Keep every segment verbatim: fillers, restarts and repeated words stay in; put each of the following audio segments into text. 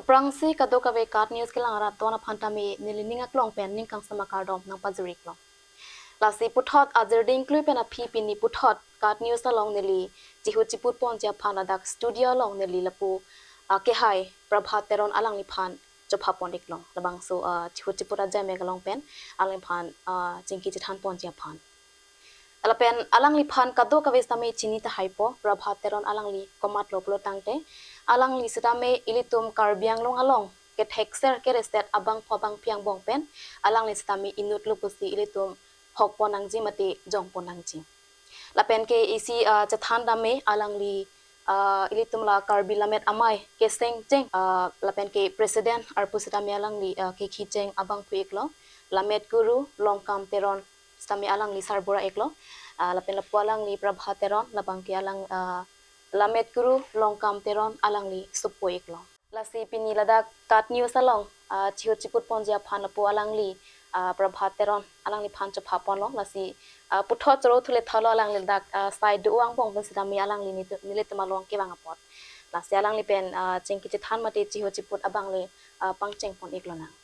Aphrangsi kadokave KAT News kelang arat atum aphan tame neli ning aklong pen ning kangsam akardom nangpajir-iklo. Lasi puthot ajirding klui pen aphi pini puthot KAT News along neli chihut chiput ponji aphan ladak studio along neli lapu, ah, kehai Prabhat Teron alangliphan chophapon-iklong. Labangso, ah, chihut chiput ajai mek along pen alangliphan, ah, chingki chethan ponji aphan. Lapen alangliphan kadokave sitame chini tahaipo, Prabhat Teron alangli komatlo pulo tangte, alangli sitame ilitum Karbi Anglong along kethekser kereset abangphu abangphi angbong pen alangli sitame inutlo pusi ilitum hokpon nangji mate jongpon nangji. Lapen ke isi, ah, chethan tame alangli, ah, ilitum la Karbi Lammet Amei kechengcheng, ah, lapen ke president arpu sitame alangli, ah, kekhi cheng abangphu-iklo. Lammet Guru Longkam Teron sitame alangli sarbura-iklo. Ah, lapen lapu alangli Prabhat Teron, labang ke alang, ah, Lammet Guru Longkam Teron alangli supo-iklo. Lasi pini ladak KAT News along, ah, chihut chiput ponji aphan lapu alangli, ah, Prabhat Teron alangliphan chophaponlo. Lasi, ah, puthot choro thule thalo alangli ladak, ah, sai do angbong pen sitame alangli nelitu-, nelitum along kevang apot. Lasi alangli pen, ah, chingki chethan mate chihut chiput abang le, ah, pangchengpon-iklonang.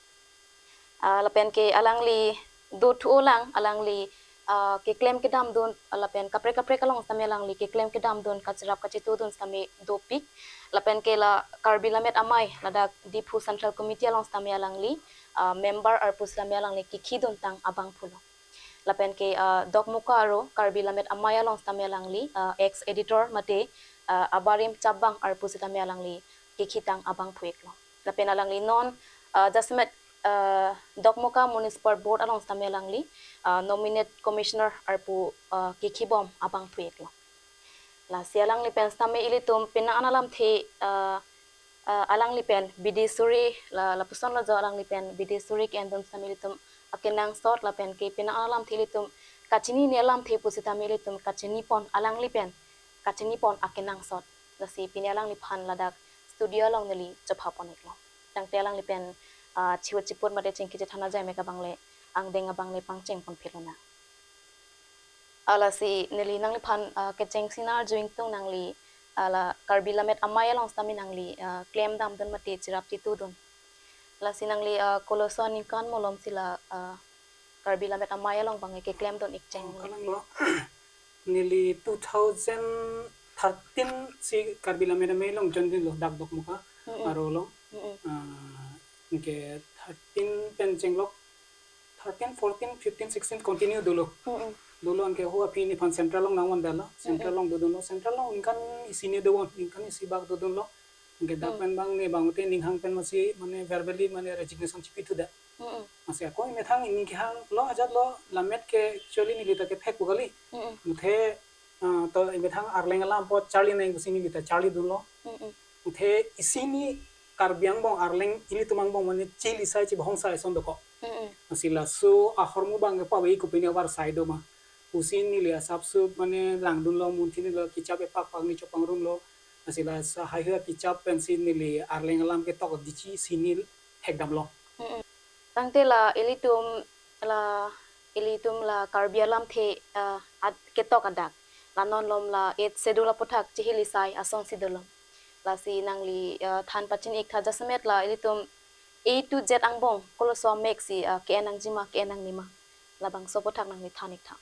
Ah, lapen ke alangli dothu-olang, alangli, ah, keklem kedamdun, lapen kaprek kaprek along sitame alangli keklem kedamdun, kacherap kachetudun sitame dopik. Lapen ke la Karbi Lammet Amei, ladak Diphu Central Committee along sitame alangli, ah, member arpu sitame alangli kekhidun tang abangphulo. Lapen ke, ah, Dokmoka aro Karbi Lammet Amei along sitame alangli, ah, ex editor mate, ah, abarim chabang arpu sitame alangli kekhitang abangphu-iklo. Lapen alangli non, ah, jasemet, ah, Dokmoka Municipal Board along sitame alangli, ah, nominate commissioner arpu, ah, kekhibom abangphu-iklo. Lasi alangli pen sitame ilitum penang an alamthe, ah, ah, alangli pen bidi suri la, lapusonlo jo alangli pen bidi suri ke-endun sitame ilitum akenangsot lapen ke penang an alamthe ilitum kachinine alamthe pusitame ilitum kachinipon alangli pen kachinipon akenangsot. Lasi pini alangliphan ladak studio along neli chophapon-iklo. Tangte alangli pen, ah, chihut chiput mate chingki chethan ajai mek abang le angdeng abang le pangchengponphelonang. Ah, lasi neli nangliphan, ah, kechengsi nang-arju ingtung nangli, ah, la Karbi Lammet Amei along sitame nangli, ah, klem damdun mate cherap chetudun. Lasi nangli, ah, koloso aningkan malomsi la, ah, Karbi Lammet Amei along abang keklemdun-ik cheng? Oh, kalanglo. Neli two thousand thirteen si Karbi Lammet Amei along join dunlo, dak Dokmoka Mm-mm. aro along. Mm-mm. Ah, anke thirteen pen chenglok, thirteen, fourteen, fifteen, sixteen continue dolo. Mm-mm. Dolo anke ho aphi nephan Central along nangvandetlo. Central Mm-mm. along dodunlo. Central along ningkan isi ne dovon, ningkan isi bak dodunlo. Anke dak Mm. pen abang ne bang ute ninghang pen masi mane verbally mane resignation chipithudet. Mm-mm. Masi ako imethang ning kehanglo ajatlo, lammet ke actually neli ta kethek pu kali. Mm-mm. Muthe, ah, to imethang Arleng alam apot charli nangji pusi neli ta charlidunlo. Mm-mm. Muthe isi ne Karbi angbong Arleng ilitum angbong mane chili sai chibahong sai ason dokok. Mm-mm. Masi laso ahormu abang kepavei kopine avar sai do ma pusi neli asapso mane langdunlo, munthi neli kechap epak pak ne chopangrumlo. Masi la sa haihui kechap pensi neli Arleng alam ketok dichi si ne thekdamlo. Mm-mm. Tangte la ilitum la, ilitum la Karbi alamthe, ah, ad-, ketok adak. La non malom la Eighth Schedule aputhak chihili sai asonsi dolo. Lasi nangli, ah, than pachin-iktha, jasemet la ilitum A to Z angbong koloso amek si, ah, ke-en nangji ma, ke-en nangne ma, labangso aputhak nangli than-iktha.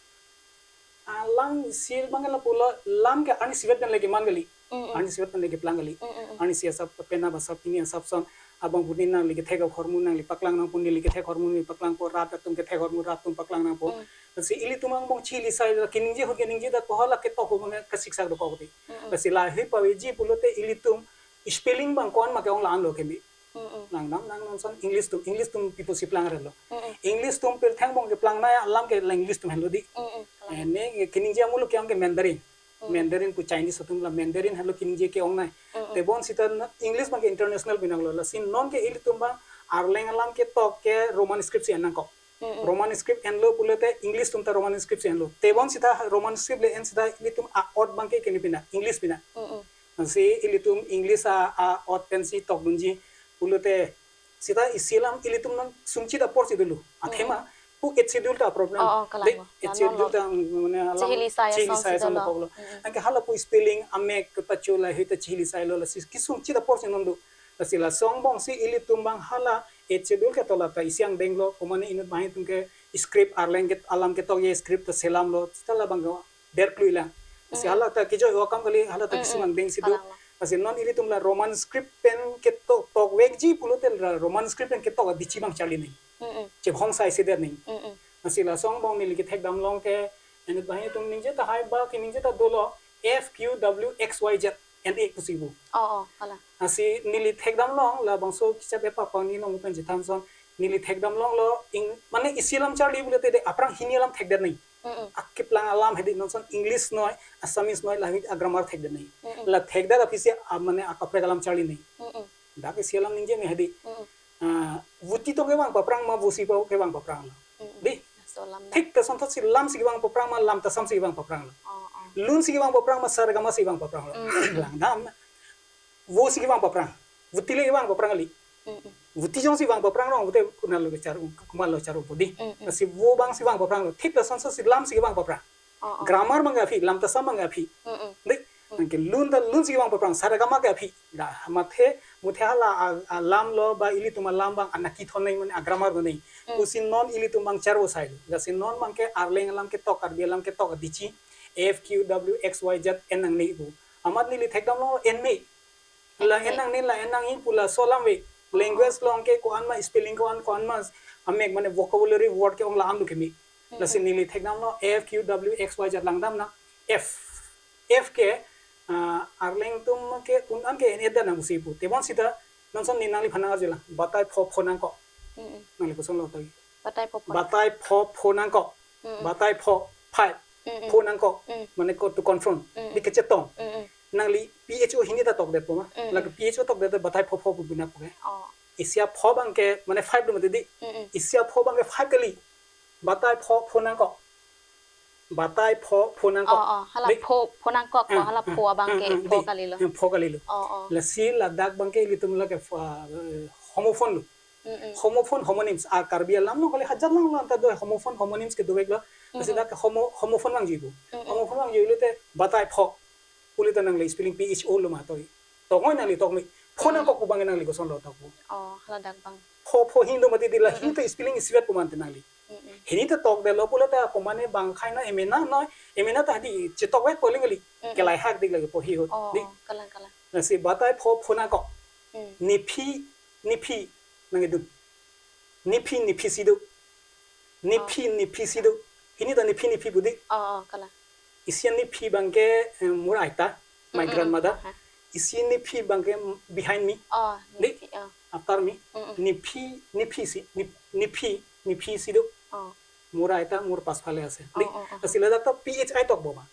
Alam isi abang ke lapulo, lam ke arnisi vet pen le keman kali. Mm-mm. Arnisi vet pen le keplang kali. Mm-mm. Arnisi asap penap asap pini asap ason abang puni nangli kethek ahormu nangli paklang nangpo, neli kethek ahormu neli paklangpo, rat atum kethek ahormu rat atum paklang nangpo. Mm. Si ilitum angbong chili sai la keningje ahut keningjedet pu hala ketok ahut abang kasiksak dokok te. Mm-mm. Si lahei paveji pulote ilitum spelling abang ko-an ma ke-ong la-anlo keme. Mm-mm. Langdam nang non ason English atum, English atum pi pusi plang relo. Mm-mm. English atum pirthe angbong keplangnei alam ke la English atum henlo di. Mm-mm. Eh, ne keningje amuluk ke-ong ke Mandarin. Mm. Mandarin pu Chinese atum la Mandarin henlo keningje ke-ongnei. Mm-mm. Tebon sita na English abang ke international pinanglo. Lasi non ke ilitum abang Arleng alam ketok ke Roman script si en nangkok. Mm-mm. Roman script enlo pulote English atum ta Roman script si enlo. Tebon sita Roman script le en sita ilitum a-ot abang ke kene pina, English pina. Mm-mm. Lasi ilitum English a, a-ot pensi tokdunji pulote sita isi alam ilitum non sungchit apor si dolo. Athema Mm-mm. pu Eighth Schedule ta problem. Oh, oh, kalang. Dei, mo. Eighth Schedule ta, mm, mane alam chihili sai chihili ason sai si ason dolo. Dokoklo. Mm-mm. Anke hala pu spelling amek kepacho lahei ta chihili sailo, lasi kesungchit apor si non do. Lasi lason angbong si ilitum abang hala Eighth Schedule ke tola ta isi angdeng lo, komane inut banghini atum ke script Arleng ke alam ketok ye script ta selam lo, sita labang ke der klui lang. Lasi Mm-mm. hala ta kejoi akam kali, hala ta Mm-mm. kesung angdeng si do. Kalang lo. Lasi non ilitum la Roman script pen ketok, tok vekji pulote la Roman script pen ketok adichi abang charli nang. Mm-mm. Chevong sai si der nang. Mm-mm. Lasi lason angbong neli kethekdam long ke, inut banghini atum ningje tahai ba keningje ta dolo, F Q W X Y Z N A pusi pu. Oh, oh, kalang. Lasi neli thekdam long, labangso kechap epak pangni long pen chethan ason, neli thekdam longlo, ing, mane isi alam charli pulote de aphrang hini alam thekdet nang. Mm-mm. Akeplang alam hedi non ason English noi, Assamese noi, lahai a-grammar thekdet nang. Mm-mm. La thekdet aphi si, ah, mane akaprek alam charli nang. Mm-mm. Dak isi alam ningje me hedi. Mm-mm. Ah, vuti tong kevang paphrang ma, vosi pa kevang paphrang lo. Mm-mm. Di? Laso lam dak. Thik ta asonthot si lam si kevang paphrang ma, lam ta sam si kevang paphrang lo. Oh, oh. Lun si kevang paphrang ma, sa re ga ma si kevang paphrang lo. Mm. Langdam. Vo si kevang paphrang. Vuti le kevang paphrang kali. Mm-mm. Vuti jongsi vang paphrang rong, vute kunal lo char, komat lo char pu di. Mm-mm. Lasi vo abang si vang paphrang lo. Thik ta asonthot si lam si kevang paphrang. Oh, oh. Grammar abang ke aphi, lam ta sam abang ke aphi. Mm-mm. Di? Mm. Anke lun ta lun si vang paphrang, sa re ga ma ke aphi. Da, muthe, muthe hala a, alam lo ba ilitum alam abang anaki thon nang mane a-grammar do nang. Mm. Pusi non ilitum abang charvo sai lo. Lasi non abang ke Arleng alam ketok, Karbi alam ketok adichi, F Q W X Y Z N nangne pu. Amat neli thekdam lo N me. La N nangne, la N nang-i pu laso alam ave. Language along ke ko-an ma spelling, ko-an, ko-an ma amek mane vocabulary word ke-ong la-an do keme. Lasi neli thekdam lo F Q W X Y Z langdam nang. F. F ke, ah, Arleng atum ke un-an ke en-et det nang pusi pu. Tebon sita non ason ne nangliphan nang-arju lang. Batai pho pho nangkok. Mm-mm. Nangli koson lo tagi. Batai pho pho. Batai pho pho nangkok. Mm-mm. Batai pho, five. Mm-mm. Pho nangkok. Mm. Mane ko to confront. Mm-mm. Di kechetong. Mm-mm. Nangli P H O hini ta tokdetpo ma. Mm-mm. Lake P H O tokdet batai pho pho pu bina pu ke. Oh. Isi apho abang ke, mane five do mati di. Mm-mm. Isi apho abang ke five kali. Batai pho pho nangkok. Batai pho pho nangkok. Oh, oh. Hala di. Pho, pho nangkok ko, ah, hala ah, pho abang ah, ke ah, pho di. Kali lo. Ah, pho kali lo. Oh, oh. Lasi ladak abang ke ilitum lake pho, ah, eh, homophone lo. Mm-mm. Homophone, homonyms. A Karbi alam lo kali, hajat lang lo anta do homophone, homonyms ke dovek lo. Lasi Mm-mm. dak homo-, homophone vangji pu. Mm-mm. Homophone vangji pulote batai pho. Pulote nangli spelling P H O lo ma toi. Toknoi nangli tokme. Pho nangkok pu abang nangli koson lo tok pu. Oh, hala dak abang. Pho pho hini do mati di la, mm-mm, hini ta spelling isivet pu mante nangli. Mm-mm. Hini ta tokdetlo pulote ako mane bang khai na emena noi, emena ta di chetok vek poling kali. Mm-mm. Kelai hak dik lagi po hi ho. Oh, di. Oh, kalang, kalang. Lasi batai pho pho nangkok. Mm. Nephi, nephi nangkedun. Nephi, nephi si do. Nephi, oh, nephi si do. Hini ta nephi, nephi pu di. Oh, oh, kalang. Isi nephi abang ke, eh, mur aita, my, mm-mm, grandmother. Aha. Isi nephi abang ke, mm, behind me. Oh, di? Nephi, oh. After me. Mm-mm. Nephi, nephi si, nep-, nephi, nephi si do. Oh. Mur aita, mur pasphale ase. Di? Oh, oh, oh. Lasi ladak ta P H I tokpo ma.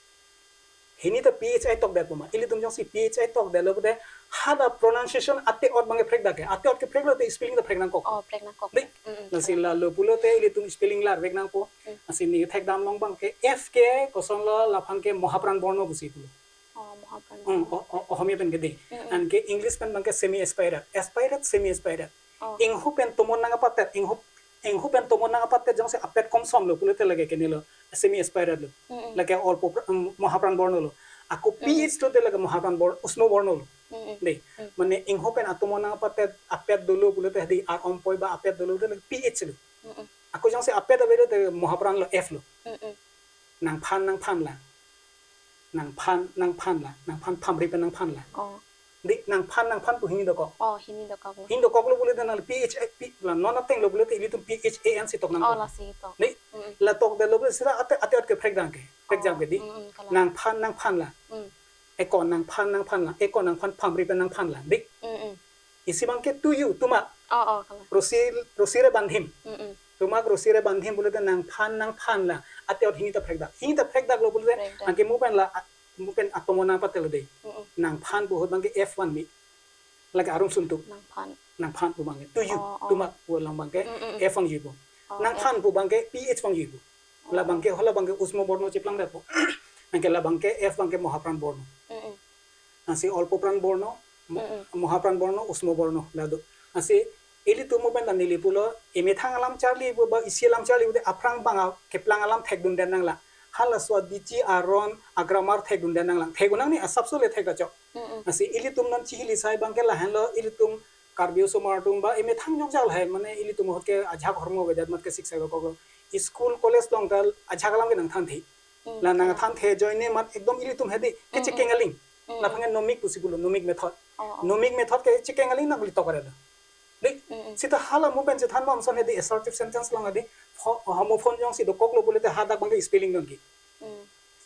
Hini ta P H I tokdetpo ma. Ilitum jongsi P H I tokdetlo pulote hala pronunciation ate-ot abang ke prekdak ke. Ate-ot kepreklo te spelling ta prek nangkok. Oh, prek nangkok. Di? Mm-mm. Lasi lalo pulote ilitum spelling larvek nangpo. Mm. Lasi ne thekdam long abang ke F ke koson lo laphan ke mohapran borno pusi pulo. Oh, mohapran borno. Hmm, o, o, Ohomia pen ke di. Mm-mm. Anke English pen abang ke semi aspirate. Aspirate, semi aspirate. Oh. Inghu pen tomon nangpatet, inghu, inghu pen tomon nangpatet jongsi apet komsom lo pulote lake kene lo, semi aspirate lo. Mm-mm. Lake olpo pra-, um, mohapran borno lo. Ako, mm-mm, P H lo te lake mohapran bor-, usmo borno lo. Mm-mm. Di. Mm. Mane inghu pen atomon nangpatet, apet dolo pulote di, ar ompoi ba apet dolo te lake P H lo. Mm-mm. Ako jongsi apet avelo te mohapran lo, F lo. Mm-mm. Nangphan, nangphan lang. Nangphan, nangphan lang. Nangphan phamri pen nangphan lang. Oh. Di, nangphan, nangphan pu hini dokok. Oh, hini dokok lo. Hini dokok lo pulote nang P H A P, la non ateng lo pulote ilitum P H A N si tok nangkok. Oh, lasi tok. Di, mm-mm, la tokdetlo pulote sita ate, ate-ot ke prekdam ke. Prekjam ke di. Oh, mm-mm, kalang. Nangphan, nangphan lang. Mm. Eko nangphan, nangphan lang. Eko nangphan phamri pen nangphan lang. Di. Mm-mm. Isi abang ke to you, tomak. Oh, oh, kalang. Rosi, rosi re bandhim. Mm-mm. Tomak rosi re bandhim pulote nangphan, nangphan lang. Ate-ot hini ta prekdak. Hini ta prekdak lo pulote, prekdak, anke mo pen la, mo pen atomon nangpatetlo de. Mm-mm. Nangphan pu ahut abang ke F van me. Lake arum suntuk. Nangphan. Nangphan pu abang ke. To you, oh, oh, tomak pu alam abang ke, mm-mm, F vangji pu. Oh, nangphan, F pu abang ke P H vangji pu. Oh. Labang ke, hala abang ke usmo borno cheplangdetpo. Anke labang ke F abang ke mohapran borno. Mm-mm. Lasi olpo pran borno, mo-, mm-mm, mohapran borno, usmo borno, la do. Lasi ilitum mo pen ta neli pulo, emethang alam charli pu ba isi alam charli pute aphrang abang a keplang alam thekdundet nanglang. Halaso adichi aron, a-grammar thekdundet nanglang. Thekdun nangne, asapso le thek ta chok. Mm-mm. Lasi ilitum non chihili sai abang ke lahenlo, ilitum Karbi osomar atum ba emethang jokjal hai, mane ilitum ahut ke ajahak ahormu avedet amat ke siksa dokok lo. School college along ta ajahak alam ke nangthanthe. Hmm, la kalang. Nangthanthe ajoine amat ekdom ilitum hedi, hmm, kechekeng, hmm, aling. Hmm, laphange hmm. Nomic pusi pulo, nomic method. Oh, oh. Nomic method kechekeng aling nangli tok arelo. Dei, hmm, hmm. Sita hala mo pen chethan bom ason hedi assertive sentence along hedi, ho-, homophone jongsi dokok lo pulote hadak abangke spelling dun ke. Hmm.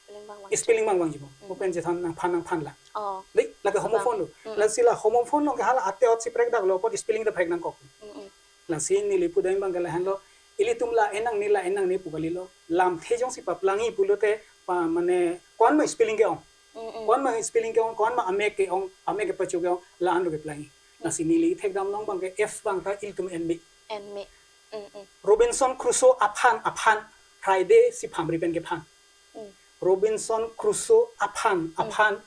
Spelling abang abang. Spelling abang abang jibo. Hmm. Mo pen chethan nangphan nangphan la. Oh. Dei, lake homophone lo. Hmm. Lasi la homophone along ke hala ate-ot si prekdak lo, apot spelling ta prek nangkok. Hmm, hmm. Lasi neli pudam abangke lahenlo, ilitum la en nangne, la en nangne pu kalilo. Lamthe jongsi paplangji pulote pa, mane, ko-an ma spelling ke-ong. Mm, mm. Ko-an ma spelling ke-ong, ko-an ma amek ke-ong, amek kepacho ke-ong, la-an lo keplangji. Mm. Lasi neli thekdam along abangke F abang ta ilitum enme. Enme. Mm, mm. Robinson Crusoe aphan, aphan, Friday si phamri pen kephan. Mm. Robinson Crusoe aphan, mm, aphan,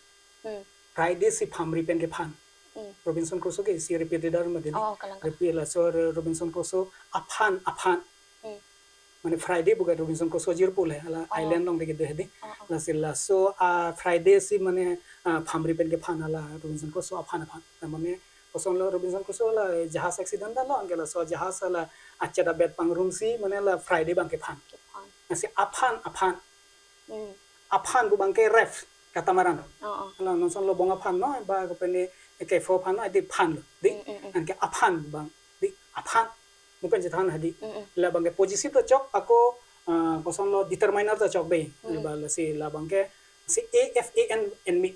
mm, Friday si phamri pen kephan. Mm. Robinson Crusoe ke isi repeated arma dei. Oh, kalang, kalang. Repeat laso Robinson Crusoe aphan, aphan. Mm. Mane Friday pu ke Robinson Crusoe ajirpo le, hala, oh, island along dei kedo hedi. Oh, oh. Lasi laso, ah, Friday si mane, ah, phamri pen kephan hala Robinson Crusoe aphan, aphan. Ta mane kosonlo Robinson Crusoe la jahas accident dalo, anke laso jahas hala achet abet pangrumsi mane la Friday abangke phan. Kephan. Lasi aphan, aphan. Hmm. Aphan pu abangke ref, catamaran. Oh, oh. Hala non ason lobong aphan no, ba kopene kefo aphan no, adi phan lo. Dei, hmm, hmm, hmm. Anke aphan abang, dei, aphan. Mo pen chethan hedi. Hmm, hmm. La abangke possessive ta chok, ako, ah, kosonlo determiner ta chok dei. Hmm. Ba lasi la abangke si A F A N, enme.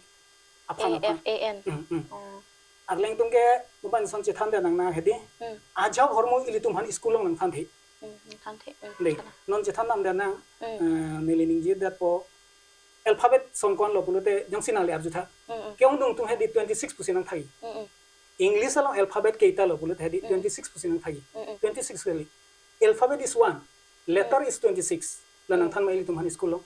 Aphan, aphan. A F A N. Hmm, hmm. Oh. Arleng atum ke mo pen ason chethan de nangne hedi. Hmm. Ajahak ahormu ilitum aphan school along nangthanthe. Hmm, nangthanthe. Hmm, dei, kalang. Non chethan dam de nang, hmm, eh, neli ningje detpo alphabet song ko-an lo pulote jongsi nangli arjutha. Hmm, hmm. Ke-ongdung atum hedi twenty-six pusi nangthanji. Hmm, hmm. English along alphabet keita lo pulote hedi, hmm, twenty-six pusi nangthanji. Hmm, hmm. Twenty-six kali. Alphabet is one, letter, hmm, is twenty-six. La, hmm, nangthan ma ilitum aphan school along?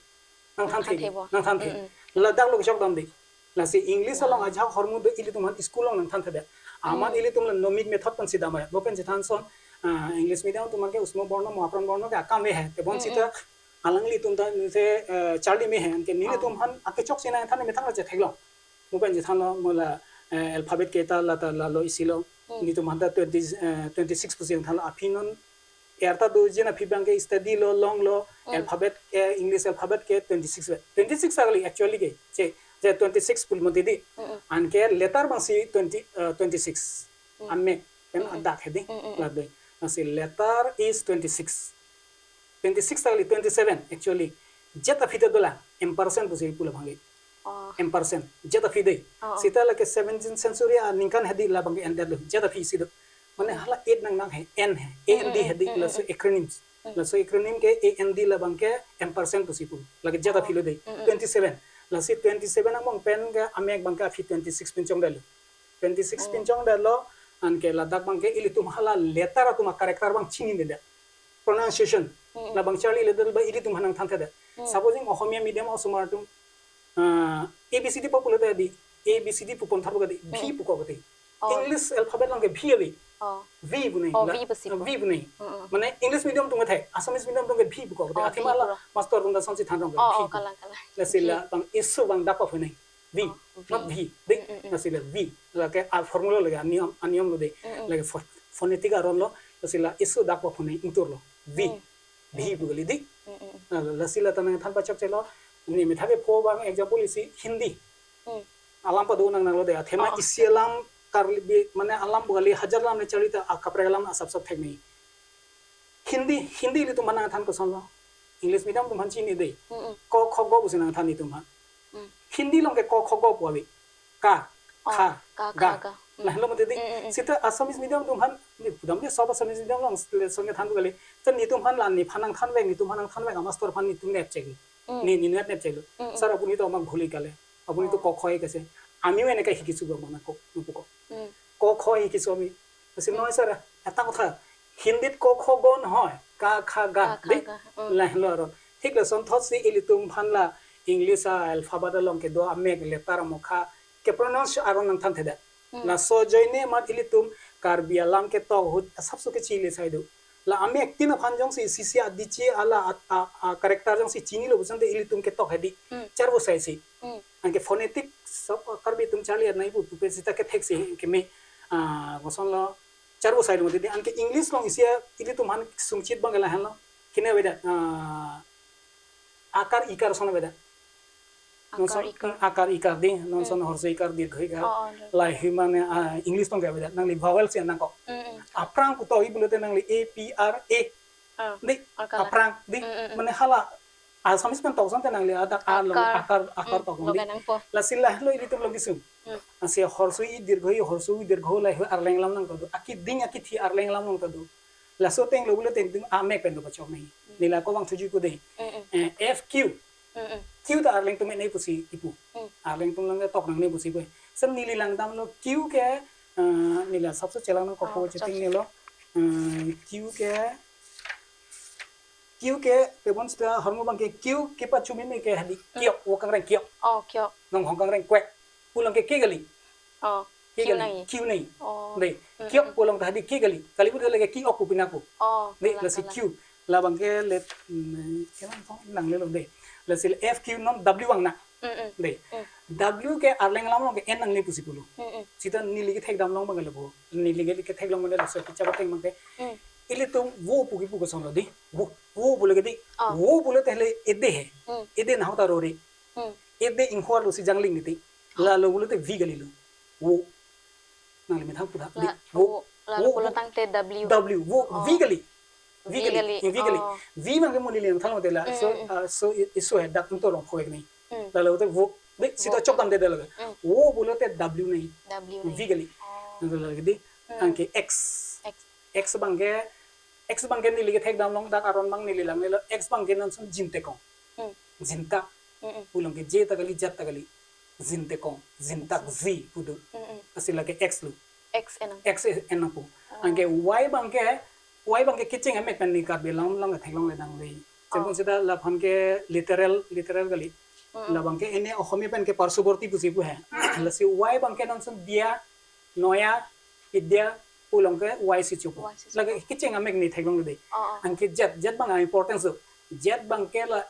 Nangthanthe. Nangthanthe bo. Nangthanthe. Mm, mm. Ladak lo kechok dam dei. Lasi English, wow, along ajahak ahormu do ilitum aphan school along nangthanthedet. Amat, mm, ilitum la nomic method pen si damra. Mo pen chethan ason, ah, English medium atum aphan ke usmo borno, mohapron borno ke akam ave hai. Tebon, mm, sita, mm, alanglitum ta nise, eh, charli me hai. Anke nelitum, oh, aphan akechok si nangthan methang la chetheklong. Mo pen chethanlo, mo la, eh, alphabet keita la ta lalo isi lo. Mm. Nelitum aphan ta twenty, eh, twenty-six pusi nangthanlo, aphi non er ta do jin, aphi abangke study lo, longlo, mm, alphabet ke, English alphabet ke twenty-six ve. Twenty-six kali actually ke. Che, che twenty-six pu mati dei. Mm, mm. Anke letter abang si twenty, eh, twenty-six. Mm. Amek pen, mm, mm, adak hedi. Mm, mm, mm. La dei. Lasi letter is twenty-six. Twenty-six kali, twenty-seven actually. Jet aphi ta dolang, ampersand pusi pulo abangke. Oh. Ampersand. Jet aphi dei. Oh, oh. Sita lake seventeenth century aningkan hedi la abangke endetlo. Jet aphi si do. Mane, mm, hala eight nang nang hai, N hai, mm, A N D, mm, hedi, mm, laso, mm, acronyms. Mm. Laso acronym ke A N D la abangke ampersand pusi pu. Lake jet, oh, aphi lo dei. Mm, mm. Twenty-seven. Lasi twenty-seven angbong pen ke amek abangke aphi twenty-six pinchongdetlo. Twenty-six, mm, pinchongdetlo, anke ladak abangke ilitum hala letter atum a-character abang chininedet. Pronunciation. Mm. La abang charliledet ba ilitum aphan nangthanthedet. Mm. Supposing Ohomia medium osomar atum, ah, A B C D pu pulote hedi, A B C D pu ponthar pulote hedi, V, mm, pukok te. Oh. English alphabet along ke V ave. Oh. V pu nangji. Oh, la, V pusi, ah, pu. V pu nangji. Mm, mm. Mane English medium atum ke thek, Assamese medium atum ke V pukok te. Oh, athema V la pura. Master atum ta ason si than rong ke, oh, V, oh, pu. Kalang, kalang. Lasi, V, la abang isu abang dak paphunang. V, oh, not V. V. Dei, mm, mm, mm. Lasi la V. Lake a-formula lake aniyom, aniyom lo dei. Mm, mm. Lake pho-, phonetic aron lo, lasi la isu dak paphunang ingtur lo. V. Mm. V, mm, pu kali dei. Mm, mm, mm. La, lasi la ta nangthan pachok chelo. Ne methang kepho abang example isi Hindi. Mm. Alam pado nang nanglo dei. Athema, oh, isi alam Karbi, mane alam pu kali hajar alam ne charli ta akaprek alam asap sap thek nangji. Hindi, Hindi ilitum aphan nangthan kosonlo? English medium atum aphan chini dei. Mm, mm. Ko, kho, go pusi nangthan itum aphan. Mm. Hindi along ke ko, kho, go pu ave. Ka, oh, kha, ka, ga, kha, ga. Mm. Lahelo mati dei. Mm, mm, mm. Sita Assamese medium atum aphan, ne pudam dei, sob Assamese medium along lesson kethan pu kali. Te netum aphan la nephan nangthanvek, netum aphan nangthanvek, amaster aphan netum nepcheklo. Mm. Ne, ne nepcheklo. Mm, mm. Sir, apuni to amak bhul hikale. Apuni to, oh, ko, kho hikase. Amiyo eneka hikisu ba mana ko, nupukok. Mm. Ko, kho hikisu ami. Lasi, mm, noi sir, eta kotha. Hindit ko, kho, go nohoi. Ka, kha, ga. Ka, kha, dei? Ga. Mm. Lahelo aron. Thik lason thotsi ilitum aphan la English a-alphabet along kedo amek letter amokha ke-pronounce aron nangthanthedet. Mm. Laso ajoine amat ilitum Karbi alam ketok ahut asapso kechili sai do. La amek tin aphan jongsi isi isi adichi ala a, a, a-character jongsi chinilo pu asonte ilitum ketok hedi. Mm. Charvo sai si. Mm. Anke phonetic sab Karbi atum charli-et nangji pu, pu pen sita kethek si keme. Ah, kosonlo, charvo sai lo mati di, anke English along isi ilitum aphan sungchit abang ke lahenlo. Kene avedet, ah, akar ikar ason avedet. Non Akar son ikar. akar ikar di, non son Hmm. horso ikar, dirgho ikar. Oh, oh, dirgho. Lahei mane, ah, English along ke avedet, nangli vowel si nangkok. Mm, mm. Aphrang pu tokji pulote nangli A P R A. Ah, Di, akar. aphrang di, Mm, mm, mm. mane hala Assamese pen tok asonte nangli adak a along Akar. akar, akar Mm, tok along di. Logan nangpo. Lasi lahelo ilitum along kesung. Mm. Lasi horso i dirgho i, horso i dirgho lahei arleng alam nangtadu. Akiding akithi arleng alam nangtadu. Laso ateng lo pulote itum amek pen dopachok nangji. Mm. Neli ako vangthuji ko dei. Mm, mm. Eh, F Q. Mm, mm. Q ta arleng atum me-en nangji pusi kipu. Mm. Arleng atum along ke tok nangne pusi pu. Sen neli langdamlo Q ke, eh, neli asapso chelang nangkok Oh, ko checheng chok. nelo. Eh, Q ke, Q ke, tebon seta ahormu abang ke Q kepachumi me ke hadi. Mm. Kiok, vo kangreng kiok. Oh, kiok. Nonghong kangreng kwek. Pu along ke K kali. Oh, K Q kali. nangji. Q nangji. Oh. Dei. Mm, Kiok mm. pu along ta hadi K kali. Kali pu lake ki ok pu pinako. Oh, Dei, kalang, lasi kalang. Q. Labang ke let, mm, kelang tong nanglelo dei. Lasi F Q non W vang nang. Mm, mm. Dei. Mm. W ke arleng alam along ke N nangne pusi pulo. Mm, mm. Seta neli kethekdam along abang ke le vo. Neli ke kethek along abang le laso kicha bateng abang ke. Mm. Ilitum vo pu kipu kosonlo dei. Vo, vo pulo ke dei. Oh. Vo pulote le ede he. Mm. Ede nahok ta rore. Mm. Ede ingho arlo si jangling niti. Oh. Lalo pulote V kalilo. Vo. Nangli methang pura. La, Dei. Vo. vo, lalo Vo, pulo vo. tangte W. W. Vo. Oh. V kali. V V kali. kali. Eh, V kali. Oh. V abang ke mo neli nangthan lote la. Mm, So, mm, mm. ah, so i- iso he dak unto rong khoek ni. Mm. Lalo te vo. Dei, seta Vo. chok damde dei lake. Mm. Vo pulote W nangji. W nangji. V kali. Oh. Nang lake dei. Mm. Anke X. X. X abang ke, X abang ke neli kethekdam along dak aron abang neli langnelo X abang ke non son jintekong. Mm. Jinta. Mm, mm. Pu along ke J ta kali, Z ta kali. Jintekong. Jintak J. J pu do. Mm, mm. Lasi lake X lo. X enang. X e- enang pu. Oh. Anke Y abang ke, Y abang ke kecheng amek pen neli Karbi alam along theklongle nang le. Oh. Tebon seta laphan ke literal, literal kali. Mm, mm. Labang ke ene Ohomia pen ke পার্শ্ববর্তী pusi pu he. Mm, mm. Lasi Y abang ke non son dia, noya, idya, pu along ke Y si chopo. Y si chopo. Lake kecheng amek neli theklongle dei. Oh, oh. Anke Z, Z abang a importance do. Z abang ke la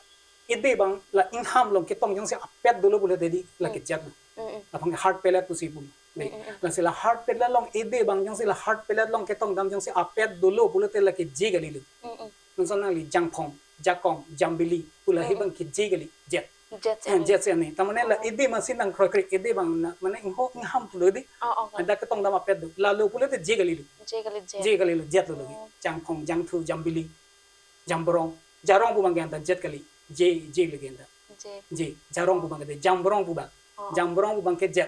ede abang la ingham along ketong jongsi apet dolo pulote dei lake Mm. Z lo. Mm, mm. Laphan ke hard palate pusi pu. Dei. Mm, mm, mm. Lasi la hard palate along ede abang jongsi la hard palate along ketong dam jongsi apet dolo pulote lake J kalilo. Mm, mm. Non son nangli jangphong, jakong, jambili, pu lahei Mm, mm. abang ke J kali, Z. Z Eh, seni. Z seni. Ta mane la Oh. ede masi nangkroikre, ede abang na, mane ingho ingham pulo dei. Oh, oh, oh. Ada ketong dam apet do. Lalo pulote J kalilo. J kali Z. J kalilo, Z lo lake. Oh. Jangphong, jangthu, jambili, jamborong. Jarong pu abang ke anta Z kali. J, J lake anta. J. J. Jarong pu abang ke dei. Jamborong pu abang. Oh. Jamborong pu abang ke Z.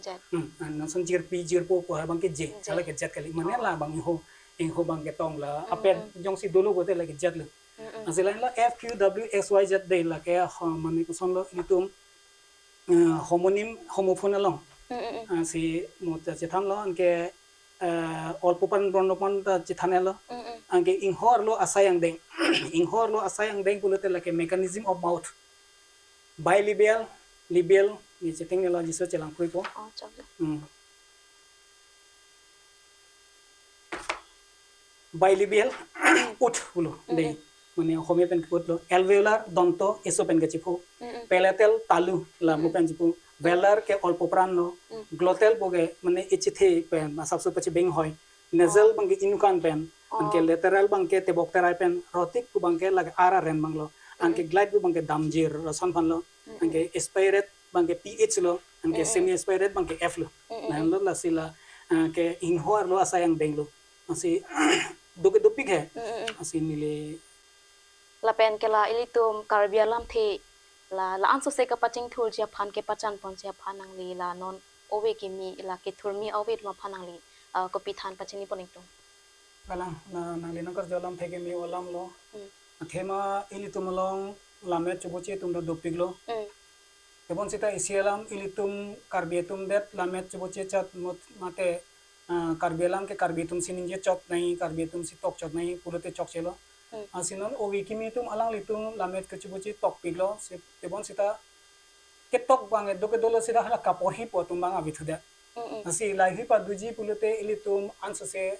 Z. Hmm, ah, non son jirpi, jirpo pu abang ke J. J. Lake Z kali. Mane Oh. labang ingho, ingho abang ketong la. Mm, Apet mm. jongsi dolo pulote lake Z lo. Mm, mm. Lasi lahenlo F Q W X Y Z dei lake ho, mane kosonlo ilitum, eh, homonym, homophone along. Mm, mm, mm. Ah, si mo ta chethanlo anke, eh, olpo aphan bronpo aphan ta chethanlo. Mm, mm. Anke ingho arlo asai angdeng. Ingho arlo asai angdeng pulote lake mechanism of mouth. Bilabial, labial, neli chetheng nelo jiso chelang phuipo. Oh, chok. Hmm. Bilabial, ওঁঠ pulo. Mm, Dei. mm. Mane Ohomia pen ke ওঁঠ lo. Alveolar, দন্ত, eso pen kachepho. Mm, mm. Palatal, talu, la mo Mm. pen chepho. Velar ke olpo apran lo. Mm. Glottal pu ke mane echethe pen, asapso pachebeng hoi. Nasal Oh. abang ke inukan pen. Oh. Anke lateral abang ke tebok terai pen. Rhotic pu abang ke lake ar aren abang lo. Anke Mm. glide pu abang ke damjir, lason aphan lo. Mm, mm. Anke aspirate abang ke P H lo, anke Mm, mm. semi aspirate abang ke F lo. Mm, mm, Lahenlo mm. lasi la, ah, ke ingho arlo asai angdeng lo. Lasi doke dopik he. Mm, mm, mm. Lasi neli Lapen ke la ilitum Karbi alamthe la, la-an sose kapachingthurji aphan kepachan ponji aphan nangli la non ove kimi la kethurmi ove atum aphan nangli, ah, kopi than pachini pon ingtung. Kalang, na, nangli nangkarju alamthe kimi alam lo. Mm. Athema ilitum along lammet choboche atum ta dopik lo. Mm. Tebon seta isi alam ilitum Karbi atum det lammet choboche chat mot mate, ah, Karbi alam ke Karbi atum si ningje chot nangji, Karbi atum si tok chot nangji pulote chokche lo. Hmm. Lasi non ove kimi atum alanglitum lammet kechoboche tokpik lo. Si tebon seta ketok abang do ke dolo seta hala kaporhipo atum abang avi thudet. Mm, mm. Lasi lahei paduji pulote ilitum ansose,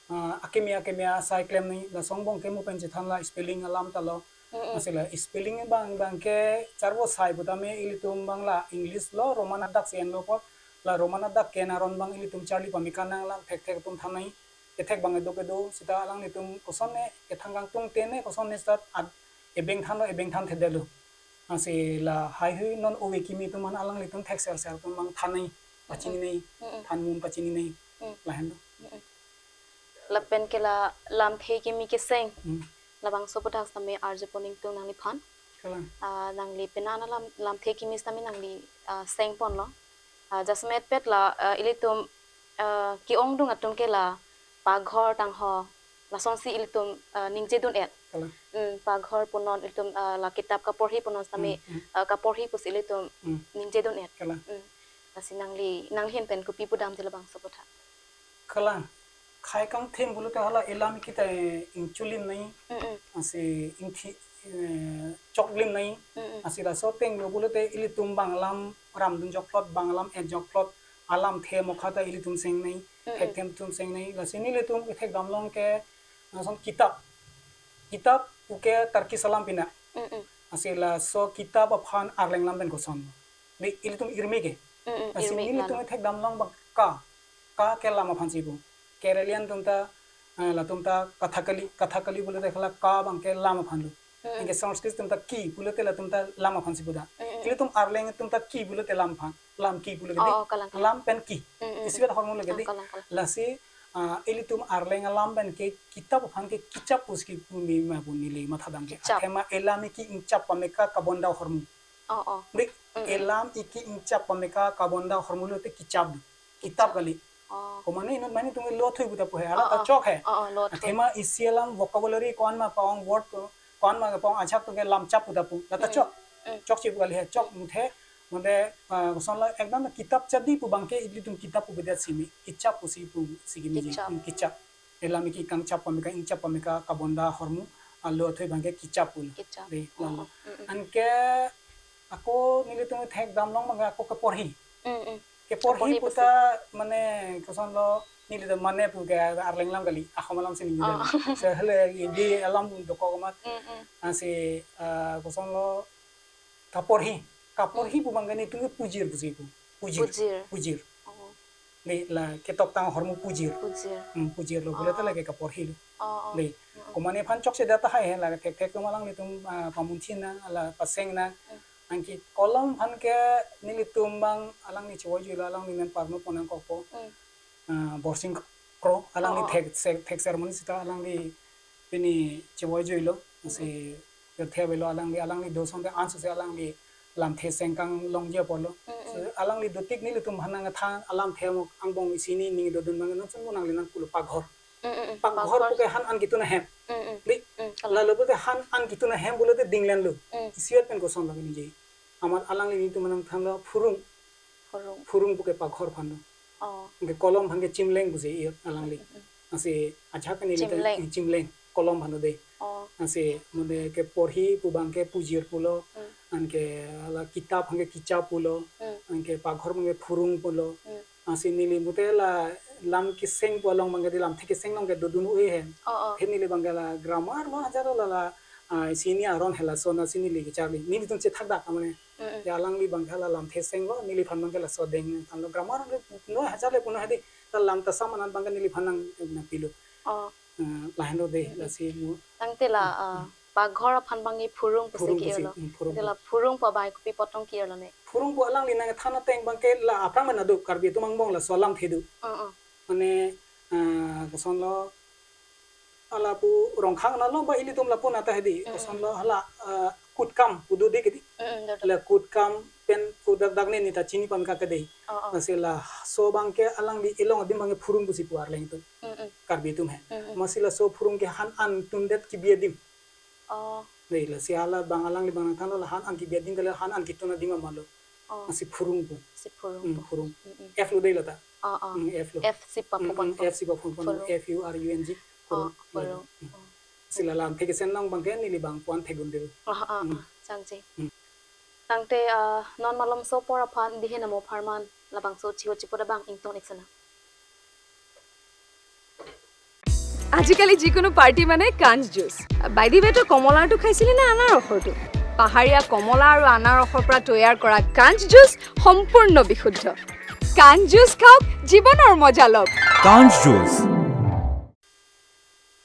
ah, akimi akimi asai klem nangji, lason angbong ke mo pen chethan la spelling alam ta lo. Mm, mm. Lasi la spelling abang abang ke charvo sai putame ilitum abang la English lo, Roman adak si enlo apot. La Roman adak ke-en aron abang ilitum charli pameka nanglang, thekthek atum than nangji. Kethek abang kedo kedo seta alanglitum kosonne kethang kangtung tene kosonne seta ad ebeng thanlo, ebeng thanthe detlo. Ansi la haihui non ove kimi atum aphan alanglitum thekser ser atum abang than nangji, pachini nangji, Mm-mm. than mum pachini nangji. Mm. Lahenlo. Mm-mm. Lapen ke la lamthe kimi keseng. Mm. Labangso aputhak sitame arjupon ingtung nangliphan. Kalang. Ah, nangli penang lam, lamthe kimi sitame nangli, ah, sengponlo. Ah, jasemet pet la, ah, ilitum, ah, ke-ongdung atum ke la paghor tangho. Lasonsi ilitum, ah, ningjedun-et. Kalang. Mm, paghor punon ilitum, ah, la kitap kaporhi punon sitame, Mm, mm. ah, kaporhi pusi ilitum Mm. ningjedun-et. Kalang. Mm. Lasi nangli, nangli ahin pen kopi pudamji labangso aputhak. Kalang. Khei kangthim pulote hala elam ikita ingchulim nangji. Mm-mm. Ansi ingthi, eh, choklim nangji. Mm-mm. Ansi laso ateng lo pulote ilitum bang alam ramdun jokplot, bang alam et jokplot, alamthe mokha ta ilitum seng nangji, Mm-mm. thekthem atum seng nangji. Lasi nelitum kethek damlong ke, lason kitap. Kitap puke Turkish alam pina. Mm-mm. Ansi laso kitap aphan Arleng alam pen koson. Di ilitum irmi ke. Mm-mm, Lasi irmi nelitum lalo. kethek damlong bang ka. Ka ke lam aphansi pu. Keralian atum ta, eh, latum ta Kathakali, Kathakali pulote hala ka abang ke lam aphanlo. Mm-mm. Anke Sanskrit atum ta ki pulote latum ta lam aphansi pu da. Mm-mm. Ilitum Arleng atum ta ki pulote lam aphan. Lam ki pulote Oh, di. oh, kalang, kalang. Lam pen ki. Mm-mm. Isi vet ahormu lo ke Ah, di. kalang, kalang. Lasi, ah, ilitum Arleng alam pen ke kitap aphan ke kichap pusi pumi ma pu neli mathadam ke. Kichap. Athema elam iki ingchap pameka kabonda ahormu. Oh, oh. Di, Mm-mm. elam iki ingchap pameka kabonda ahormu lote kichap di. Kitap Kichap. kali. Oh. Komane inut mane tung lo athui puta pu he, hala Oh, ta oh. chok he. Oh, oh, lo athui. Athema isi alam vocabulary ko-an ma pa-ong word ko, ko-an ma pa-ong ajahak atum ke lamchap puta pu. La ta Mm. chok. Mm. Chokche pu kali he, chok muthe, muthe, ah, kosonlo ekdam kitap chadi pu abang ke ilitum kitap pu bedat simi. Kichap pusi pusi kimi je. Kichap. Hmm, kichap. Elam iki kangchap pameka, ingchap pameka, kabonda ahormu, alo athui abang ke kichap pulo. Kichap. Di, Oh, lalo. oh. Mm-mm. Anke ako nelitum thek damlong abang ke ako keporhi. Mm-mm. Keporhi Keporhi pusi. puta mane kosonlo nelitum mane pu ke Arleng alam kali, Asom alam si ningje Oh. kali. So hele di alam dokok amat Mm-mm. ansi, ah, kosonlo kaporhi. Kaporhi Mm. pu abang ke nelitum ke pujir pusi pu. Pujir. Pujir. Pujir. Oh. Di la ketoktang ahormu pujir. Pujir. Hmm, pujir lo. Pulote Oh. lake kaporhi lo. Oh, oh. Di. Mm-mm. Komane aphan chokche da tahai he la thek thek atum alanglitum, ah, pamunthi nang, la paseng nang. Mm. Anke kolom aphan ke nelitum abang alangli chevoi juilo, alangli men parno pon nangkokpo. Mm. Ah, Borsing Kro, alangli Oh, oh. thek, thek, thek sermon sita alangli pini chevoi juilo. Mm-mm. Si pirthe avelo alangli, alangli do asonte ansu si alangli lamthe sengkang longji apotlo. Mm-mm. So, alangli dotik nelitum aphan nangthan alamthe mo angbong isi hini ning dodun abang non chun mo nangli nangpulo paghor. Mm, mm, mm. Paghor Paghor. puke han an kitun ahem. Mm, mm. Di, Mm, kalang. lalo puke han an kitun ahem pulote dinglen lo. Mm. Isi vet pen koson lagi ningje. Amat alangli nelitum aphan nangthanlo phurung. Phurung. Phurung puke paghor aphan lo. Oh. Anke kolom aphan ke chimleng pusi iyot alangli. Mm, mm, mm. Ansi ajahak ke neli ta Chimleng. chimleng. Kolom aphan lo de. Oh. Ansi mane keporhi pu abang ke pujir pulo. Mm. Anke la kitap aphan ke kichap pulo. Mm. Anke paghor abang ke phurung pulo. Mm. Ansi neli muthe la lam keseng pu along abang ke di lamthe keseng along ke dodun ave he. Oh, oh. He neli abang ke la grammar lo hajar lo la, ah, isi hini aron hela sona si neli kecharli. Nelitum chethak dak mane. Mm, mm. Ya alangli abang ke la lamthe senglo, neliphan abang ke laso deng thanlo grammar lo no hajar le puno hedi. Ta lam ta saman abang ke neliphan nang, nangpilo. Oh. Ah, lahenlo de, Mm, mm. lasi mo. Tangte la, Mm, ah, mm. paghor aphan abang ke phurung pusi Phurung pusi, ki-irlo. mm, phurung Tangte pu. la phurung pu abang kopi apot tong ki-irlo ne. Phurung pu alangli nangthan ateng abang ke la aphrang mana do Karbi atum angbong laso alamthe do. Mm, mm. Mane, ah, kosonlo hala pu Rongkhang nalo ba ilitum lapu nata hedi. Mm, mm. Kosonlo hala, ah, kutkam pu do de ke di. Mm, mm, do, do. La kutkam pen pu dak dak ne neta chini pameka ke de. Oh, oh. Lasi laso abang ke alangli elong adim abang ke phurung pusi pu Arleng atum. Mm, mm. Karbi atum he. Mm, mm. Lasi laso phurung ke han an tundet kebi adim. Oh. Dei, lasi hala abang alangli abang nangthanlo la han an kebi adim kali han an kitun adim ma lo. Oh. Lasi phurung pu. Si phurung Hmm, pu. phurung. Mm, mm. F lo dei la ta. Oh, oh. Hmm, F lo. F si pa Hmm, phurung hmm, pu. F si pa phurung pu. Phurung. F U R U N G. Oh, Phurung. phurung. Hmm. Oh. Si la lamthe kesen along abang ke neli abang puan thegun dei. Oh, oh, Hmm. oh. Changji. Hmm. Tangte, ah, non malomso apor aphan dihe namo apharman labangso chiho chipo da abang ingtong ik sana. আজিকালি যিকোনো পাৰ্টি মানে কাঞ্চ juice. By the ৱে, তই কমলাৰটো খাইছিলি নে আনাৰসৰটো? পাহাৰীয়া কমলা আৰু আনাৰসৰ পৰা তৈয়াৰ কৰা কাঞ্চ জুচ সম্পূৰ্ণ বিশুদ্ধ। কান জুচ খাওক, জীৱনৰ মজা লওক। Kanj Juice.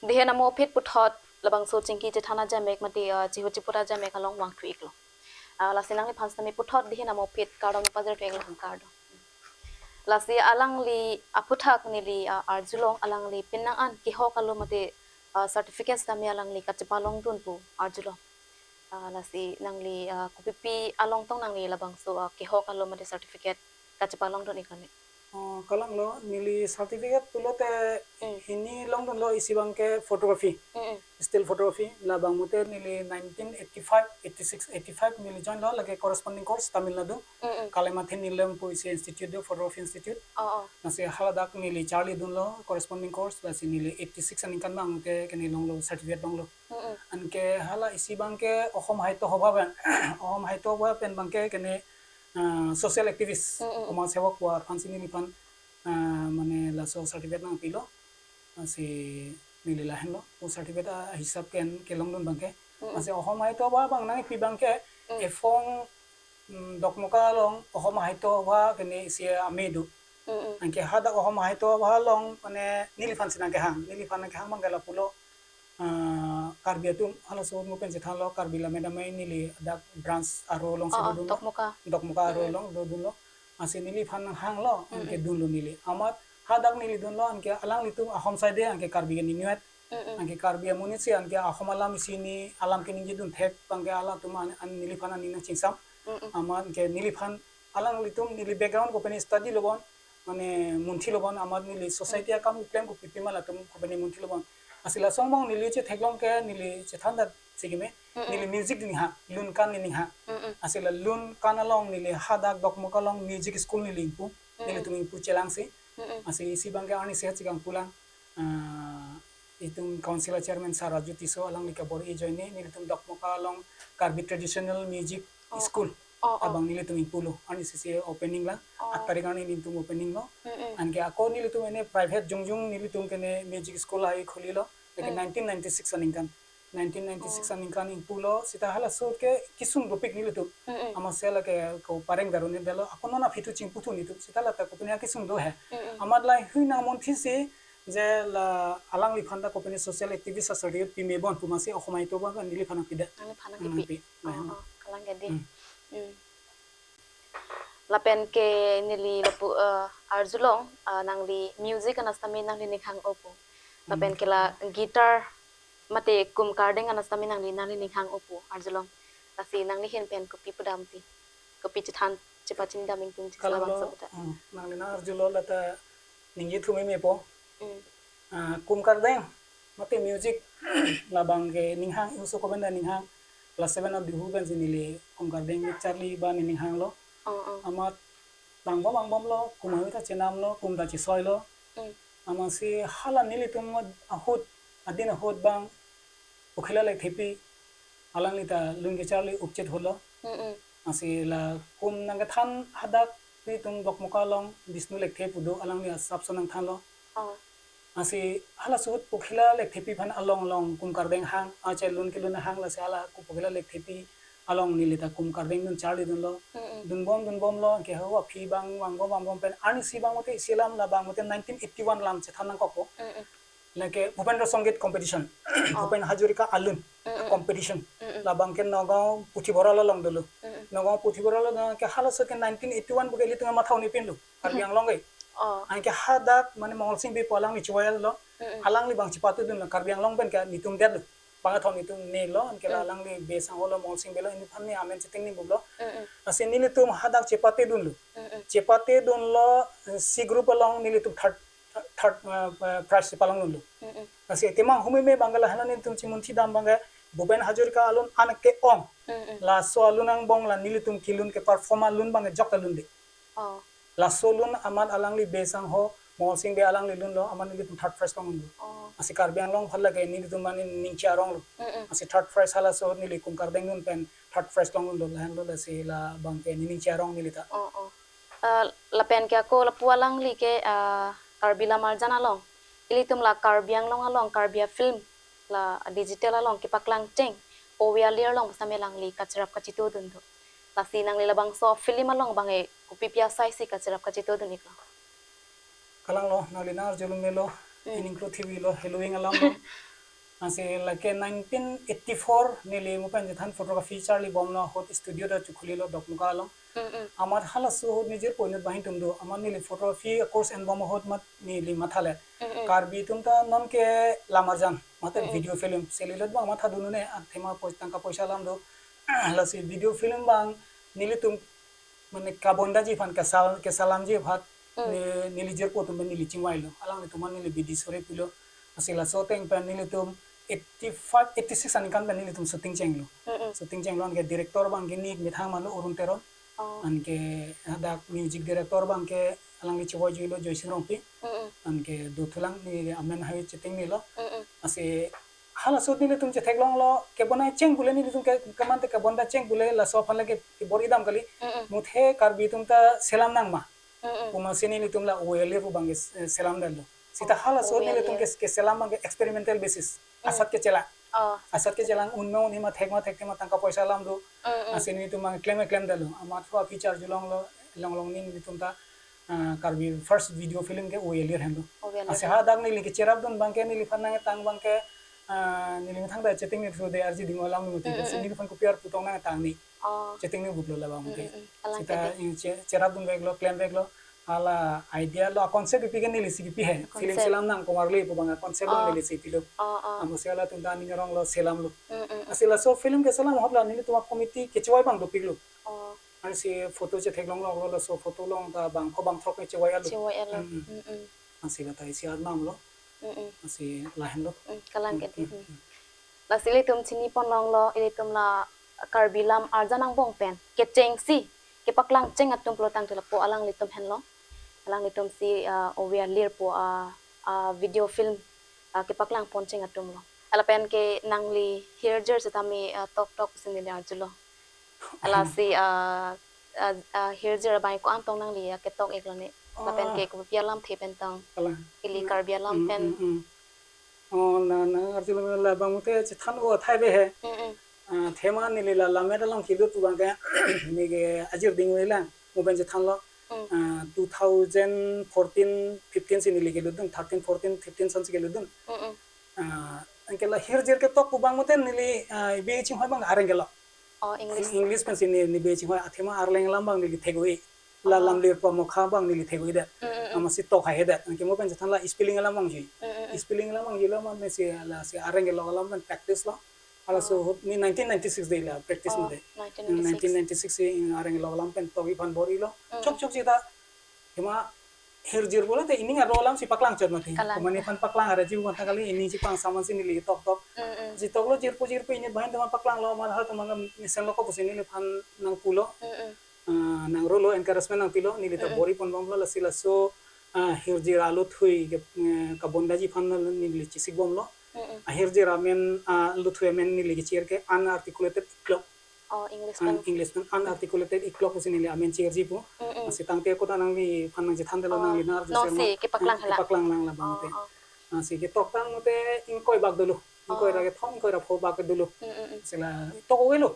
Dihen amo phit puthot labangso chingki chethana jamek mati uh, chihu chiputa jamek along wangthu iklo. Uh, lasi nangliphan sami puthot dihen amo phit kardom pajir thu iklo kardom. Lasi alangli aphuthak neli uh, arjulong alangli pinang an kihok alo mati uh, certificate sami alangli kachepalong dun pu arjulong. Uh, lasi nangli uh, kopipi along tong nangli labangso uh, kihok alo mati certificate kachepalong dun iklo ne. Oh, kalang lo nili certificate pulote Mm. hini longdun lo isi abangke photography, Mm-mm. still photography, labang mute nili nineteen eighty-five, eighty-six, eighty-five nili join lo lake corresponding course Tamil Nadu, Mm-mm. Kalaimamuthu Nilem pu isi institute do, photography institute. Oh, oh. Lasi haladak nili charlidun lo corresponding course, lasi nili eighty-six aningkan abang mute kene longlo certificate longlo. Mm-mm. Anke hala isi abangke Ahom Sahitya Sabha pen, Ahom Sahitya Sabha pen abangke kene uh, social activist, Mm, mm, mm. সমাজ সেৱক pu aphansi neliphan uh, mane laso certificate nangpilo. Lasi neli lahenlo, o certificate ahisap ken kelongdun abangke. Mm, mm. Lasi Ahom Sahitya Sabha abang nangpi abangke, Mm. ephong mm, Dokmoka along Ahom Sahitya Sabha kene isi ame do. Mm-mm. Anke hadak Ahom Sahitya Sabha along mane neliphan si nangkehang, neliphan nangkehang abangke lapulo. Uh, Karbi atum halaso mo pen chethanlo, Karbi Lammet Amei neli dak branch aro alongsi Oh, oh, dodunlo. Dokmoka. Dokmoka aro Mm-mm. along dodunlo. Lasi neliphan nanghanglo, anke Mm-mm. dunlo neli. Amat hadak neli dunlo, anke alanglitum Ahom side anke Karbi ke ningnuet. Mm-mm. Anke Karbi amonit si anke Ahom alam isi ni alam keningje dun thek abangke alangtum an, an neliphan aning nangchingsam. Mm-mm. Amat anke neliphan alanglitum neli background kopine study lo bon, mane munthi lo bon, amat neli society akam klem kopipi ma latum kopine munthi lo bon. Lasi lason abang neli chetheklong ke neli chethan dat sikime, Mm-mm. neli music ninghang, lun kan ninghang. Mm-mm. Lasi la lun kan along neli hadak Dokmoka along music school neli ingpu, Mm-mm. nelitum ingpu chelangsi. Mm-mm. Lasi isi abangke arnisi hachikang pulang, ah, itum council chairman Sir Raju Tisso alangli kabor-i ajoine nelitum Dokmoka along Karbi Traditional Music Oh, School Oh, oh. abang nelitum ingpulo, arnisi opening lang, Oh. aat tarik arni nelitum opening lo. Mm-mm. Anke ako nelitum ene private jongjong nelitum kene music school hai khulilo. Lake Mm. nineteen ninety-six aningkan. Nineteen ninety-six Oh. aningkan ingpulo, seta halaso ke kesung dopik nelitum. Mm-mm. Amat seta lake ko pareng daru ne delo, ako non aphi thu chingpu thu nelitum. Seta lata kopine kesung do he. Mm-mm. Amat lahei hui nangmunthi si je la alangliphan ta kopine social activist asar yut pime bon pu amatsi Ahom Sahitya Sabha neliphan nangpidet. Nangliphan Hmm, nangkipi. pi. Oh, Lahen. oh, kalang gede. Hmm. Mm. Lapen ke neli lapu uh, arjulong uh, nangli music anastami nangli ninghang-o pu. Lapen ke la guitar mate kum kardeng anastami nangli nangli ninghang-o pu arjulong. Lasi nangli ahin pen kopi pudamsi, kopi chethan chepachini dam ingtung chiksa Kalang bangso lo, puta. Hmm, nangli nang arjulo lata ningje thu memepo. Mm. Ah, kum kardeng mate music labang ke ninghang, ingso koben da ninghang, class seven of dihu pensi neli kum kardeng charli ba ne ninghanglo. Oh, oh. Amat bangbom bangbomlo, kum hami ta chenamlo, kum ta chesoilo. Mm. Amatsi hala nelitum ahut, adin ahut abang Pokhila Lekthepi, alangli ta lun kecharli upchet holo. Mm-mm. Lasi la kum nangkethan hadak nelitum Dokmoka along Bishnu Lekthe pu do, alangli asapso nangthanlo. Oh. Lasi halaso ahut Pokhila Lekthepi aphan along along kum kardeng hang, ache lun kelun hang, lasi hala kum Pokhila Lekthepi along neli ta kum kardeng dun charlidunlo. Mm-mm. Dunbom dunbomlo, ke ho aphi abang bangbom bangbom pen arnisi abang mute isi alam labang mute nineteen eighty-one alam chethan nangkokpo. Mm-mm. Lake Bhupendra Sangeet Competition, Oh. Bhupen Hazarika alun Mm-mm. competition. Mm-mm. Labang ke Nagaon Puthibhoral along dolo. Mm-mm. Nagaon Puthibhoral along ke halaso ke nineteen eighty-one pu ke ilitum matha un-e pinlo. Karbi Anglong ke. Oh. Anke hadak mane Mongol Sing Bey pu alangli chuwai lo. Mm-mm. Alangli abang chepatu dunlo, Karbi Anglong pen ke netum detlo. Bang athon netum nelo, anke la Mm. alangli bey sangho lo, Mongol Sing Bey lo, neliphan ne amen cheting ni bublo. Mm-mm. Lasi nelitum hadak chepate dunlo. Mm-mm. Chepate dunlo, eh, C group along nelitum third, third, eh, eh, prize palong dunlo. Mm-mm. Lasi temang humeme abang ke lahenlo nelitum chimunthi dam abang ke Bhupen Hazarika alun an ke-ong. Mm-mm. Laso alun angbong la nelitum kelun ke perform alun abang ke jok alun de. Oh. Laso alun amat alangli bey sangho, Mongol Sing Bey alangli lunlo, amat nelitum third prize longlo. Oh. Lasi Karbi Anglong aphan lake nelitum mane ning charonglo. Mm-mm. Lasi third prize halaso neli kum kardeng dun pen third prize longlo, lahenlo, lasi labang ke nening charong neli ta. Oh, oh. Uh, lapen ke ako lapu alangli ke uh, Karbi Lammarjan along. Ilitum la Karbi Anglong along Karbi film la digital along kepaklang cheng. Owe alir along same alangli kacherap kachitu dun do. Lasi nangli labangso film along abang e kopi pi asai si kacherap kachetongdun iklo? Kalanglo, nangli nang arjulong melo, Mm. Ening Kro T V lo, Halloween alam lo. Ansi lake nineteen eighty-four neli mo pen chethan photography charlibomlo ahut studio ta chekhollilo Dokmoka along. Mm, mm. Amat halaso ahut nijirpo inut banghini atum do. Amat neli photography course enbom ahut amat neli mathalet. Mm, mm. Karbi atum ta nonke lam arjan, mate Mm, mm. video film. Selilot abang mathadun un-e, athema poi-, tangka poisa alam do. Lasi video film abang nelitum mane Kabondaji aphan kesal, kesalamji aphan Mm. ne-, neli jirpo atum pen neli chingvailo. Alanglitum aphan neli bidi sore pilo. Ansi laso ateng pen nelitum eighty-five, eighty-six aningkan pen nelitum shooting chenglo. Mm, mm. Shooting chenglo anke director abangke neli methang mano Arun Teron. Oh. Anke hadak music director abangke alangli chevoijuilo Joysing Rongpi. Mm, mm. Anke dothulang neli amen hai chetengnelo. Mm, mm. Ansi halaso ahut nelitum chetheklonglo, kebonai cheng pule nelitum ke, kemante kebonda cheng pule laso aphan lake kebor-idam kali. Mm, mm. Muthe Karbi atum ta selam nangma. Mm, mm. Pu amatsi nelitum la O A L lir pu abangke, eh, selamdetlo. Sita Oh, halaso ahut O A L nelitum lir. ke, keselam abangke experimental basis. Mm. Asat kechelang. Oh. Asat kechelang unknown, ima thek ma thekthe ma tangka poisa alam do. Mm, mm. Ansi nelitum abang klem klemdetlo. Amat phu aphi charjulonglo, longlong nelitum ta, ah, Karbi first video film ke O A L lir henlo. O A L lir. Ansi hadak neli kecherapdun abangke neliphan nangtang abangke, ah, neli methang ta chetengnethu de arjuding alam mati. Mm, mm, Ansi mm. neliphan kopi arpu tong nangtangni. Oh. Chetengnevutlo labang Mm, mati. mm, mm. Kalang Sita kedi. i che-, cherapdunveklo, klemveklo. Hala idea lo, concept ipi ke nelisi kipi he. Film Concept. selam nang komarli pu abang concept lo Oh. nelisi pilo. Oh, oh. Amatsi halatum ta aning aronglo selamlo. Mm, mm, mm. Ansi laso film keselam ahut la nelitum a-committee kechevoi abang dopiklo. Oh. Ansi photo chetheklonglo, lo laso photo along ta bangpho bangthrok ne chevoi-etlo. Chevoi-etlo. Mm, mm. Mm, mm. Ansi lata isi arnamlo. Mm, mm. Ansi lahenlo. Mm, kalang Mm, kedi. mm, Mm. mm. Lasi ilitum chiniponlonglo, ilitum la Karbi lam arjan angbong pen kechengsi kepaklang cheng atum pulo tangte lapu alanglitum henlo. Alanglitumsi, ah, O A L lir pu, ah, ah, video film, ah, kepaklangpon cheng atumlo. Lapen ke nangli hirjir setame, ah, toktok pusi neli arjulo. Lasi, ah, ah, ah, hirjir abang ko-an tong nangli, ah, ketok-iklo ne. Lapen Ah. ke kopi alamthe pen tong. Kalang. Ili Mm. Karbi alam Mm, pen. mm, mm. Oh, na, nang arjulo labang mate chethan o athai ave he. Mm, mm. Ah, athema neli la lammet along kelut pu abangke neke ajir ding-oilang. Mo pen chethanlo. Mm. Ah, two thousand fourteen fifteen si neli kelutdun, thirteen, fourteen, fifteen asonsi kelutdun. Mm, mm. Ah, anke la hirjir ketok pu abang mate neli, ah, ibe chinghoi abang areng kelok. Oh, English. English pensi ne, nebe chinghoi athema arleng alam abang neli thek-oi. La Oh. lamlir pu amokha abang neli thek-oidet. Mm, mm, mm. Amatsi tok haihedet. Anke mo pen chethan la spelling alam abang jui. Mm, mm, mm. Spelling alam abang jui lo amatsi lasi areng kelok alam pen practice lo. Halaso Oh. ahut ne nineteen ninety-six de la practice Oh, mate. nineteen ninety-six. Nineteen ninety-six si areng kelok alam pen tokji aphan bor-ilo. Mm, mm. Chokchok sita. Athema hirjir pulote ining arlo alamsi paklang chot mati. Kalang. Komane aphan paklang arju mata kali, ining si pang saman si neli toktok. Mm, mm. Si toklo jirpo jirpo inut banghini atum paklanglo, amat halatum abang mesenlo ko pusi neliphan nangpulo. Mm, mm. Ah, nangrolo, encouragement nangpilo, neli ta Mm, mm. bor-iponbomlo lasi laso, ah, hirjir alothui ke, eh, Kabondaji aphan neli chesikbomlo. Mm, mm. Ah, hirjir amen, ah, alothui amen neli kechir ke unarticulated iklok. Oh, English Ah, pen. English pen unarticulated iklok pusi neli amen chirji pu. Mm, mm. Ansi tangte ako ta nangliphan nangchethandetlo Oh, nangli nang arju no sema. Si kepaklang Eh, hala. Kepaklang lang labang Oh, te. Oh. Ansi ketoktang mate ingkoi bak dolo. Ingkoi Oh. ra kethom, ingkoi ra pho bak dolo. Mm, mm, mm. Sila tok-oilo.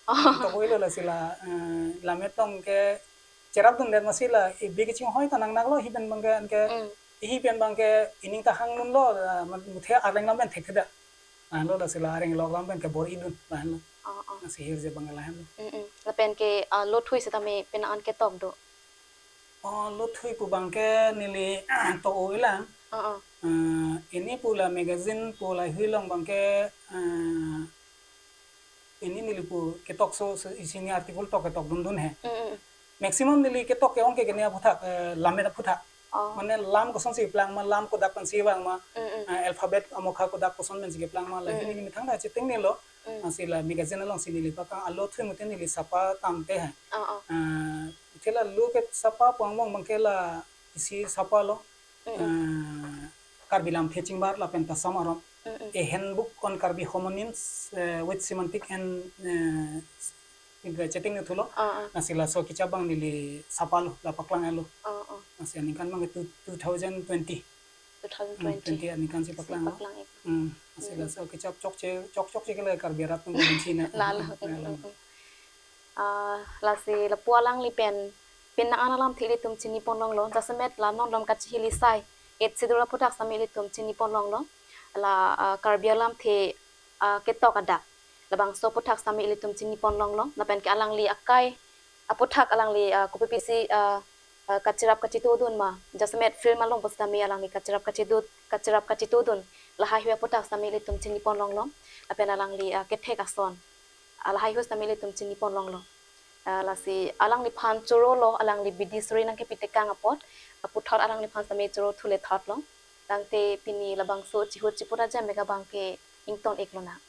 Oh. Tok-oilo lasi la, eh, lammet along kecherapdundet amatsi la ibe kechinghoi ta nangnaklo, ihi pen abangke anke Mm. ihi pen abangke ining ta hangdunlo, ah, muthe arleng alam pen thekthedet. Lahenlo lasi la areng kelok alam pen kebor-idun, lahenlo. Oh, oh. Lasi hirjir abang lahenlo. Mm, mm. Lapen ke, ah, lothui setame pini an ketok do? Oh, lothui pu abangke neli tok-oilang. Oh, oh. Ah, ini pu la magazine pu lahei along abangke, ah, ini neli pu ketokso, so isi ne article tok ketokdundun he. Mm, mm. Maximum neli ketok ke-ong ke kene aphuthak, eh, lammet aphuthak. Oh. Mane lam kosonsi plang ma, lam kodak pensi vang ma, Mm, mm. eh, alphabet amokha kodak koson pensi keplang ma, la Mm, mm. neli methang ta chetengnelo, Mm. ansi la magazine alongsi neli paklang, alothui mate neli sapa tangte he. Oh, oh. Eh, ithela lo ke sapa pu angbong abangke la isi sapalo, Mm, mm. eh, Karbi lamthe chingbar lapen ta sam aron. Mm, mm. A handbook on Karbi homonyms, eh, with semantic and, eh, s-, chetengnethulo. Ah, ah. Ansi laso kechap abang neli sapalo, la paklang-etlo. Ah, ah. Ansi aningkan abang two, two thousand twenty. Two thousand twenty. Hmm, twenty aningkan si paklanglo. Si paklang-ik. Hmm, ansi Hmm. laso kechap chokche, chokchokche ke la Karbi arat atum benchina. Lalo. Lalo. Hmm, hmm, hmm. Ah, lasi lapu alangli pen Penang an alamthe ilitum chini pon longlo, jasemet la non malom kachihili sai, Eighth Schedule aphuthak sitame ilitum chini pon longlo. La, ah, Karbi alamthe, ah, ketok adak labangso aphuthak sitame ilitum chini pon longlo. Lapen ke alangli akai aphuthak alangli, ah, kopi pisi, ah, ah, kachirap kachitudun ma, jasemet film along pusitame alangli kachirap kachitudun, kachirap kachitudun, lahaihui aphuthak sitame ilitum chini pon longlo. Lapen alangli, ah, kethek ason, ah, lahaihui sitame ilitum chini pon longlo. Ah, lasi alangliphan choro lo, alangli bidi suri nangkepi tekang apot, ah, puthot alangliphan sitame choro thule thotlo. Tangte pini labangso chihut chipura jam mega abangke ington-ik lonang.